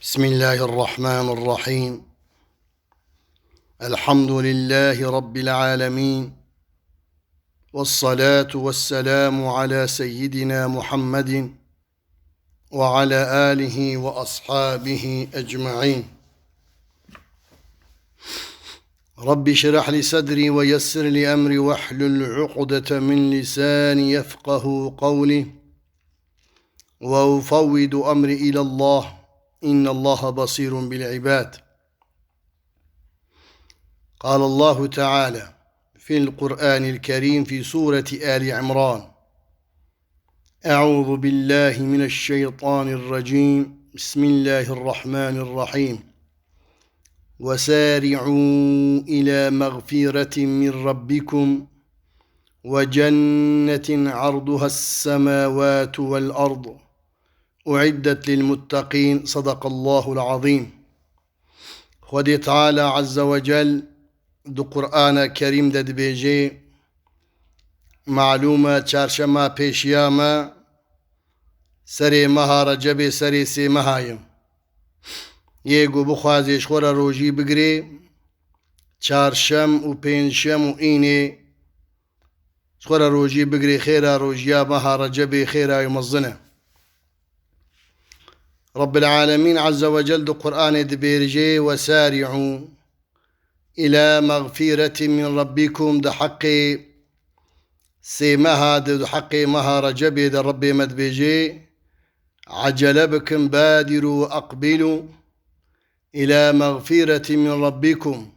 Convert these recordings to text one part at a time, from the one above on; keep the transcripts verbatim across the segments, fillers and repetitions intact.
بسم الله الرحمن الرحيم. الحمد لله رب العالمين. والصلاة والسلام على سيدنا محمد وعلى آله وأصحابه أجمعين. رب اشرح لي صدري ويسر لي أمري واحلل عقدة من لساني يفقه قولي. وأفوض أمري إلى الله، إن الله بصير بالعباد. قال الله تعالى في القرآن الكريم في سورة آل عمران: أعوذ بالله من الشيطان الرجيم. بسم الله الرحمن الرحيم. وسارعوا إلى مغفرة من ربكم وجنة عرضها السماوات والأرض أعدت للمتقين. صدق الله العظيم. Xwedê Teala Azze ve Cel di Qur'ana Kerîm de dibêje, malûm e, çarşema pêşiya me serê meha Recebê serê sê meha ye. Yê ku bixwaze ji xwe re rojî bigirê, çarşem û pêncşem û înê ji xwe re rojî bigirê, xêra rojiya meha Recebê xêra wê mezin e. Rabbil Alemîn Azze ve Cel di Qur'anê dibêje: "Wesari'û ila mexfîretî min Rabbikum", di heqê sê meha de, di heqê meha Recebê de Rebbê me dibêje: "Ecele bikin, badiru ve aqbilu ila mexfîretî min Rabbikum."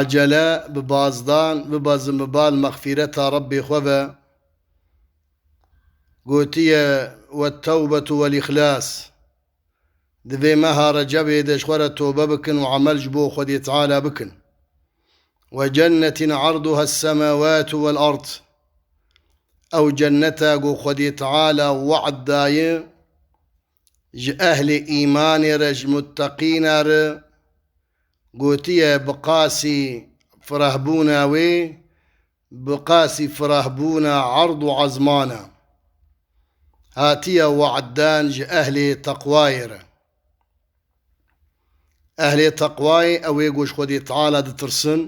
Ecele, bi bazdan, bibazin bi bal mexfîreta Rebbê xwe ve. Gotiye: "Ve tewbetu vel îxlas." Di vê meha Recebê de ji xwe re tobe bikin û emel ji bo Xwedê Teala bikin. "Ve cennetin arduha semawatu vel ard." Ew cenneta ku Xwedê Teala we'd daye ji ehlê îmanê re, ji mutteqîna re, gotiye: "Bi qasî firehbûna wê, bi qasî firehbûna erd û ezman e." Hatiye we'd dan ji ehlê teqwayê re. Ehlê teqwayê ew ê ku ji Xwedê Teala ditirsin.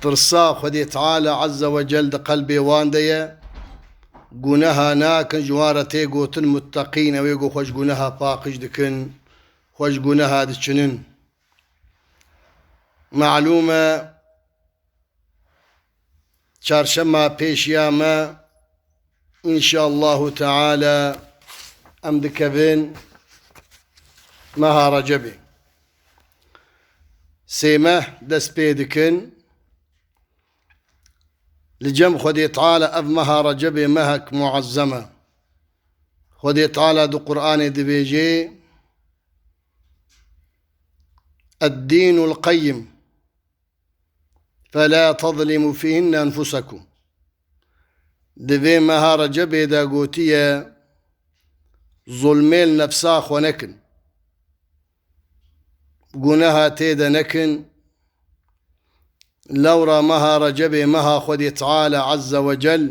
Tirsa Xwedê Teala Azze ve Cel di qelbê wan de ye. Guneha nakin, ji wan re tê gotin mutteqîn, ew ê ku xwe ji guneha paqij dikin, xwe ji guneha diçinin. Malûm e, çarşema pêşiya me, înşallahu teala, em dikevin meha Recebê. Sê meh dest pê dikin. Li cem Xwedê Teala ev meha Recebê mehek muezzem e. Xwedê Teala di Qur'anê dibêje: "Ed-dînul qeyyim." "Fela tezlimu fîhinne enfusekum." Di vê meha Recebê de gotiye, zulmê li nefsa xwe nekin. Guneha tê de nekin. Lewra meha Recebê meha Xwedê Teala Azze ve Cel.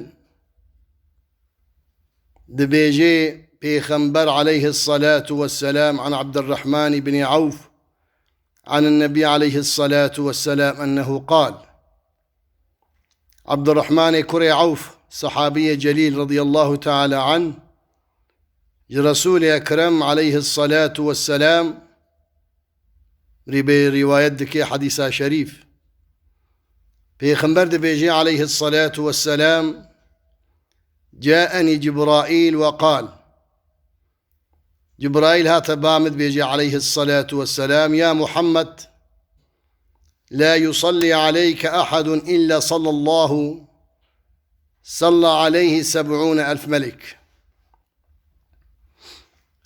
Dibêje Pêxember aleyhissalatu vesselam, an Abdurrahman ibn Awf, عن النبي عليه الصلاة والسلام أنه قال. Abdurrahmanê kurê Awf, sahabiyê celîl radiyallahu teala anh, ji Resûlê Ekrem aleyhissalatu vesselam rîbê rîwayet dike hedîsa şerîf. Pêxember dibêje aleyhissalatu vesselam: "Caenî Cibraîl ve qal." Cibraîl hate ba min dibêje aleyhissalatu vesselam: "Ya Muhammed, la yusalli aleyke ahadun illa sallallahu, salla aleyhi seb'ûne elf melek."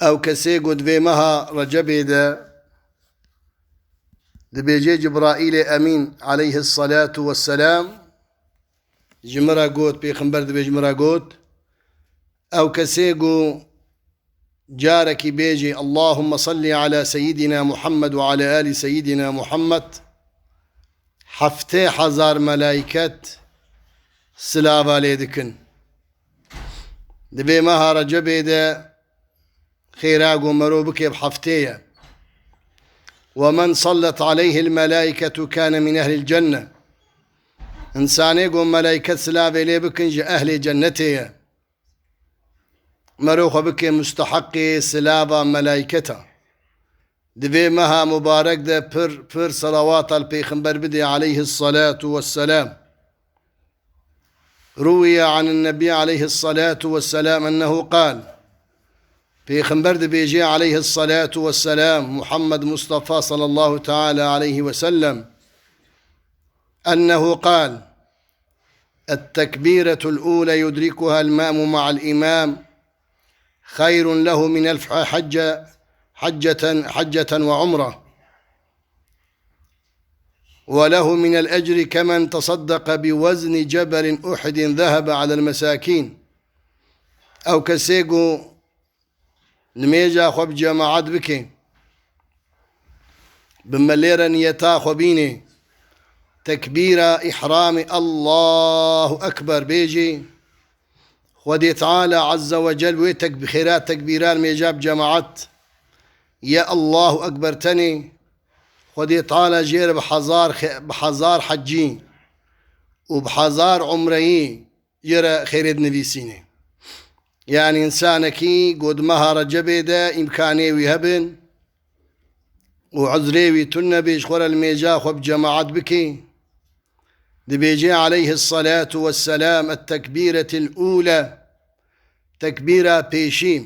Ew kesê ku di vê meha Recebê de dibêje Cibraîlê Emîn aleyhissalatu vesselam ji min re got, Pêxember dibê ji min re got, ew kesê ku carekî bêjê: "Allahümme salli ala seyyidina Muhammed ve ala ali seyyidina Muhammed", heftê hezar melaiket silava lê dikin. Di vê meha Recebê de xêra ku mero bike bi heftê ye. "Ve men sallet aleyhil melaiketu kâne min ehlil cenne." Însanê ku melayket silavê lê bikin ji ehlê cennetê ye. Mero xwe bike musteheqê silava melayketa. Di vê meha mubarek de pir, pir selawata li Pêxember bidê aleyhissalatu vesselam. روي عن النبي عليه الصلاة والسلام أنه قال، Pêxember dibêje aleyhissalatu vesselam, Muhammed Mustafa sallallahu teala aleyhi ve sellem, أنه قال: التكبيرة الأولى يدركها المأموم مع الإمام خير له من ألف حجة، حجة، حجة وعمرة، وله من الأجر كمن تصدق بوزن جبل أحد ذهب على المساكين. Ew kesê ku nimêja xwe bi cemaat bike, bi melê re niyeta xwe bîne, tekbîra îhramê Allahu Ekber bêjê, Xwedê Teala Azze ve Cel wê tek-, xêra tekbîra nimêja bi cemaat ye Allahu Ekber tenê, Xwedê Teala jê re bi hezar xe-, bi hezar hecî û bi hezar umreyî jê re xêrê dinivîsînê. Yanî însanekî ku di meha Recebê de îmkanê wî hebin û uzrê wî tune be, ji xwe re nimêja xwe bi cemaat bike, dibêje aleyhissalatu vesselam, التكبيرة الأولى, tekbîra pêşî,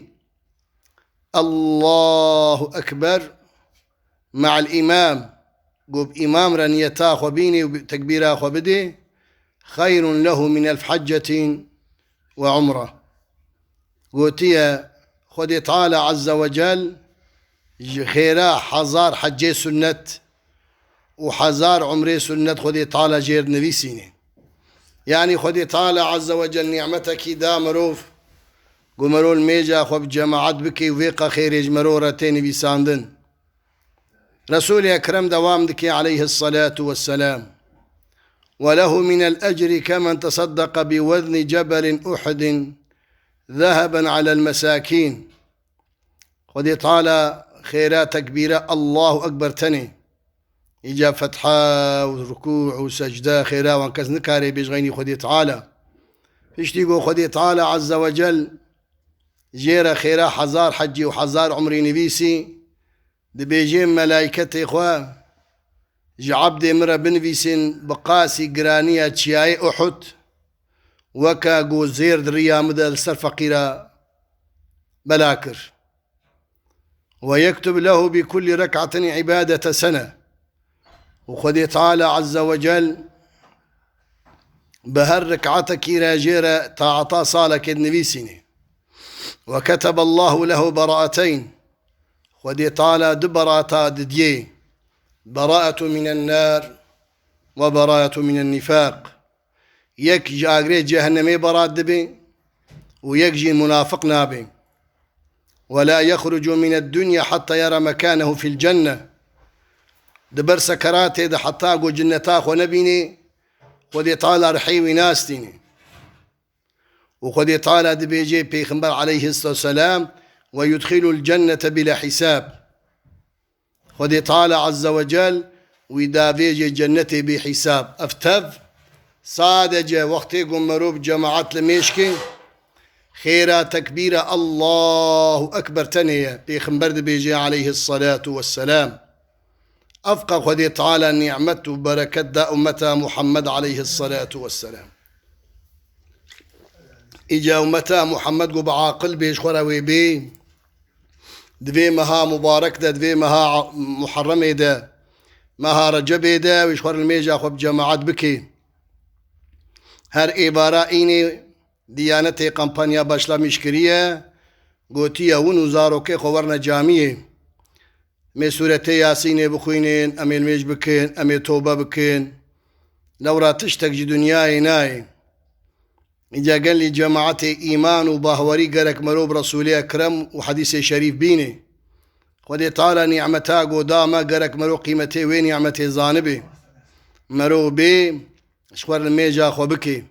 Allahu Ekber, مع الإمام, ku bi îmam re niyeta xwe bînê û bi tekbîra xwe bidê, خير له من ألف حجة وعمرة. Gotiye, Xwedê Teala Azze ve Cel ji xêra hezar hecê sunnet û hezar umrê sunnet Xwedê Teala jê re dinivîsînê. Yanî Xwedê Teala Azze ve Cel nîmetekî da mirov, ku mirov nimêja xwe bi cemaat bike û vê qe xêrê ji mirov re tê nivîsandin. Resûlê Ekrem dewam dike aleyhissalatu vesselam, وله من الأجر كمن تصدق بوزن جبل أحد ذهبا على المساكين. Xwedê Teala xêra tekbîra Allahu Ekber tenê. Îca fetha û rukû û secde xêra wan kes nikare bêje xeynî Xwedê Teala. Piştî ku Xwedê Teala Azze ve Cel jê re xêra hezar hecî û hezar umrî nivîsî, dibêje melayketê xwe, ji ebdê min re binivîsîn bi qasî giraniya çiyayê Uhud, weke ku zêr di riya min de li ser feqîra bela kir. ويكتب له بكل ركعة عبادة سنة. Û Xwedê Teala Azze ve Cel bi her rekatekî re jê re taeta salekê dinivîsînê. وكتب الله له براءتين. Xwedê Teala du beraata didiyê. براءة من النار وبراءة من النفاق. Yek ji agirê cehennemê berat dibe û yek jî munafiq nabe. ولا يخرج من الدنيا حتى يرى مكانه في الجنة. Di ber sekeratê de heta ku cinneta xwe nebînê, Xwedê Teala rihê wî nastînê. Û Xwedê Teala dibêje Pêxember aleyhisselatu vesselam, ويدخله الجنة بلا حساب. Xwedê Teala Azze ve Cel wî davêje cennetê bê hîsab. Ev tev sadece wextê ku mirov cemaat li mêşkê xêra tekbîra Allahu Ekber tenê ye. Pêxember dibêje aleyhissalatu vesselam. Ev qe Xwedê Teala nîmet û bereket da ummeta Muhammed aleyhissalatu vesselam. Îca ummeta Muhammed ku bi aqil bê ji xwe re wê bê. Di vê meha mubarek de, di vê meha Muharremê de, meha Recebê de, wê ji xwe re nimêja xwe bi cemaat bike. Her êvara înê Diyanetê kampanya başlamîş kiriye, gotiye, hûn û zarokê xwe werine camiyê. Em ê sûretê Yasînê bixwînin, em ê nimêj bikin, em ê tobe bikin. Lewra tiştek ji dinyayê nayê. Îca gelî cemaetê îman û bahwerî gerek mero bi Resûlê Ekrem û hedîsê şerîf bînê. Xwedê Teala nîmeta ku da me gerek mero qîmetê wê nîmetê zanibe. Mero bê, ji xwe re nimêja xwe bike.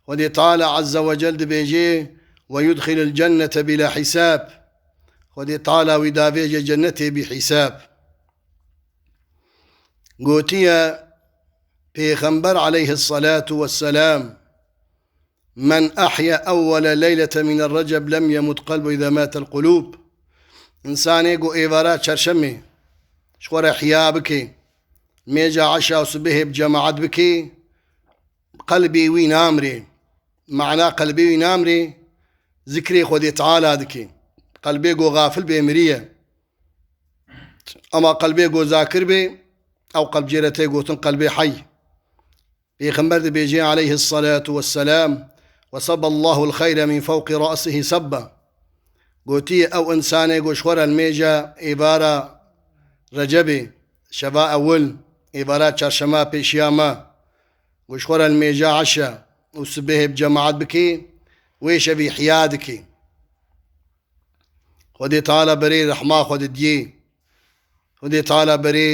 Xwedê Teala Azze ve Cel dibêje, "Ve yudxilil cennete bila hisab." Xwedê Teala wî davêje cennetê bî hîsab. Gotiye Pêxember aleyhissalatu vesselam, "Men ahya ewwele leylete min Receb lem yemut qalbu iza matel qulub." Însanê ku êvara çarşemê ji xwe re ihya bike, mêja eşa û sibehê bi cemaet bike, qelbê wî namrê. Mana qelbê wî namrê, zikrê Xwedê Teala dike. Qelbê ku xafil bê miriye. Ama qelbê ku zakir bê, ew qelb jê re tê gotin qelbê hey. Pêxember dibêje aleyhissalatu vesselam, "Ve sabballahu l-xeyre min fewqi ra'sihi sabba." Gotiye ew însanê ku ji xwe re li mêja êvara Recebê, şeva ewil, êvara çarşema pêşiya me, ku ji xwe re li mêja eşa û sibehê bi cemaet bike, wê şevî ihya dike. Xwedê Teala berê rehma xwe didiyê. Xwedê Teala berê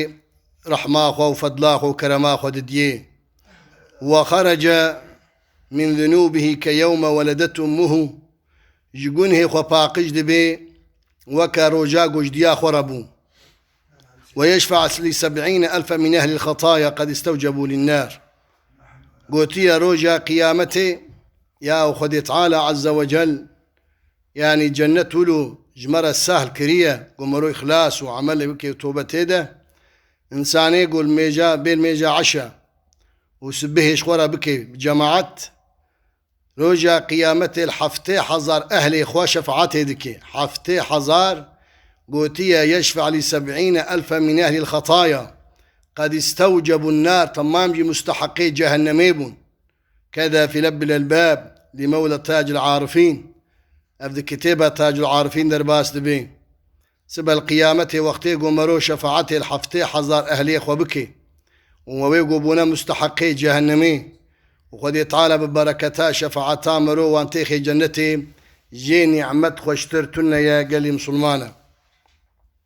rehma xwe û fedla xwe û kerema xwe didiyê. "Ve xerece min zunûbihi ke yewme weledet ummuhu." Ji gunhê xwe paqij dibe, weke roja ku ji diya xwe re bû. "Ve yeşfe' li seb'îne elfe min ehlil xetaya qed istewcebû lin-nar." Gotiye roja qiyametê, ya Xwedê Teala Azze ve Cel, yanî cennet wilo ji me re sehl kiriye, ku mero îxlas û emelê bike û tobe tê de, însanê ku li mêja, bê li mêja eşa û sibehê ji xwe re bike bi cemaet, roja qiyametê li heftê hezar ehlê xwe şefaetê dike. Heftê hezar, gotiye, "Yeşfe' li seb'îne elfe min ehlil xetaya qed istewcebûn nar", temam jî musteheqê cehennemê bûn. Keda fî lebbil elbab li mewla Tacil Arifîn. Ev di kitêba Tacil Arifîn derbas dibe. Sibel qiyametê wextê ku mero şefaetê li heftê hezar ehlê xwe bike û wê ku bûne musteheqê cehennemê û Xwedê Teala bi bereketa şefaeta mero wan têxê cennetê, jê nîmet xweştir tune ye gelî misilmana.